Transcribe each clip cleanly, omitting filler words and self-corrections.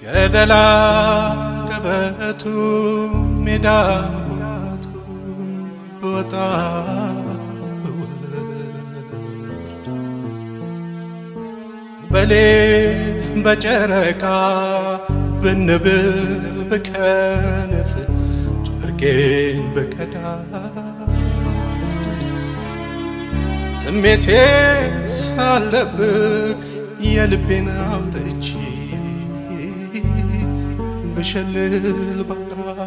ገደላ ገበቱ ሜዳ ቁልቁለቱ ብወጣ ብወርድ በሌት በጨረቃ ብንብል ብከንፍ ጨርቄን ብቀዳድ ስሜቴ ሳልደብቅ የልቤን አውጥቼ ብሸልል ባቅራራ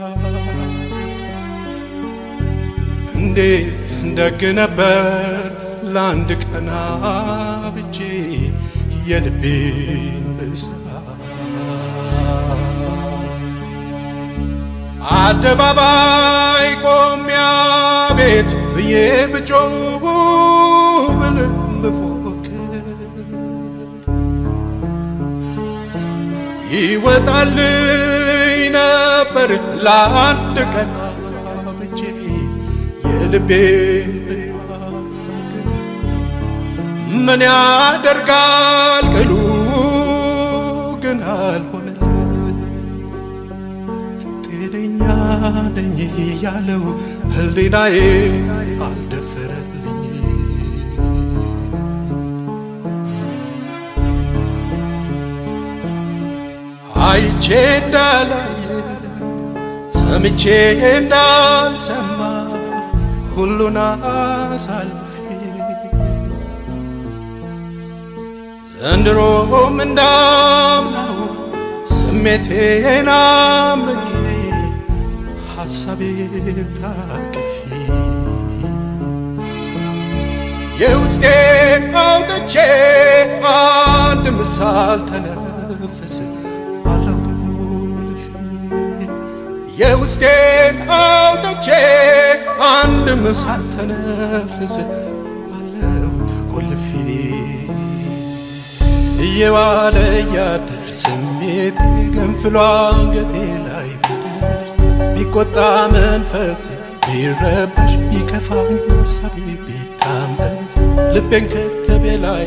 እንዴት ደግ ነበር ለአንድ ቀን አብጄ የልቤን ብሳ አደባባይ ቆሜ አቤት ብዬ ብጮህ ብል ብፎክር ይወጣልኝ ነበር ለአንድ ቀን አብጄ የልቤን ብናገር ምን ያደርጋል ቅሉ ግን አልሆነልኝ ጤነኛ ነኝ ያለው ሕሊናዬ አልደፈረልኝ። አይቼ እንዳላየ ሰምቼ እንዳልሰማ ሁሉን አሳልፌ ዘንድሮም እንዳምናው ስሜቴን አምቄ ሐሳቤን ታቅፌ የውስጤን አውጥቼ አንድ ምሳል ተነፍስ አለው ተቆልፌ የውስጤን አውጥቼ አንድ ምሳል ተነፍስ አለው ተቆልፌ እየዋለ እያደር ስሜቴ ገንፍሎ አንገቴ ላይ ቢደርስ ቢቆጣ መንፈስ ቢረበሽ ቢከፋኝ ሀሳቤ ቢታመስ ልቤን ከተቤ ላይ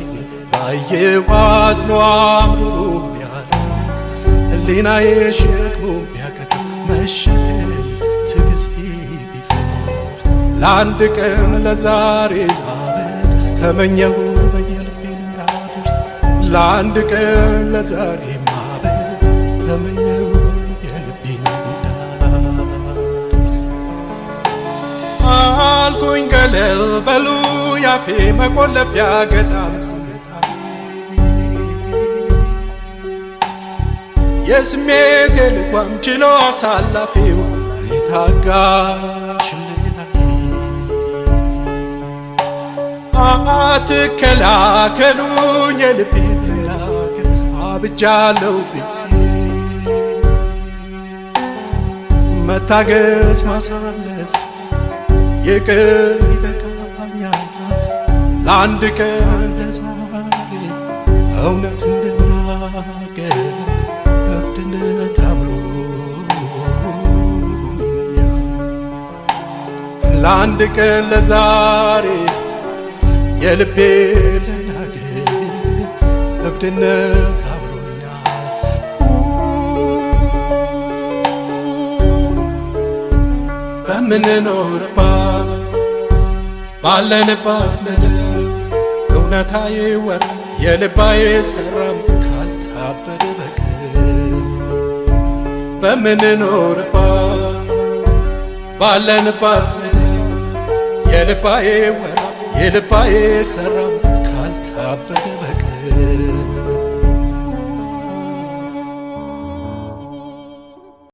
ባየው አዝኖ አምርሮ ቢያለቅስ ሕሊናዬ ሸክሙ ቢያቀተው መሸከም ትዕግስቴ ቢፈርስ ለአንድ ቀን ለዛሬ ማበድ ተመኘሁ የልቤን እንዳደርስ ለአንድ ቀን ለዛሬ ማበድ ተመኘሁ የልቤን እንዳደርስ አልኩኝ ገለል በሉ ያፌ መቆለፊያ ገጣም ስሜታዊ የስሜቴ ልጓም ችሎ አሳላፊው የታጋሽ አትከላከሉኝ የልቤን ልናገር አብጃለሁ ብዬ መታገስ ማሳለፍ ይቅር ይበቃኛል ለአንድ ቀን ለዛሬ እውነት እንድናገር እብድነት አምሮኛል። ለአንድ ቀን ለዛሬ የልቤ ልናገር እብድነት አምሮኛል። በምንኖርባት ባለንባት ምድር እውነታ ይወራ የልባ ይሰራም ካልታበደ በቀር በምንኖርባት ባለንባት ምድር የልባ ይወራ የልባ ይሰራም ካልታበደ በቀር።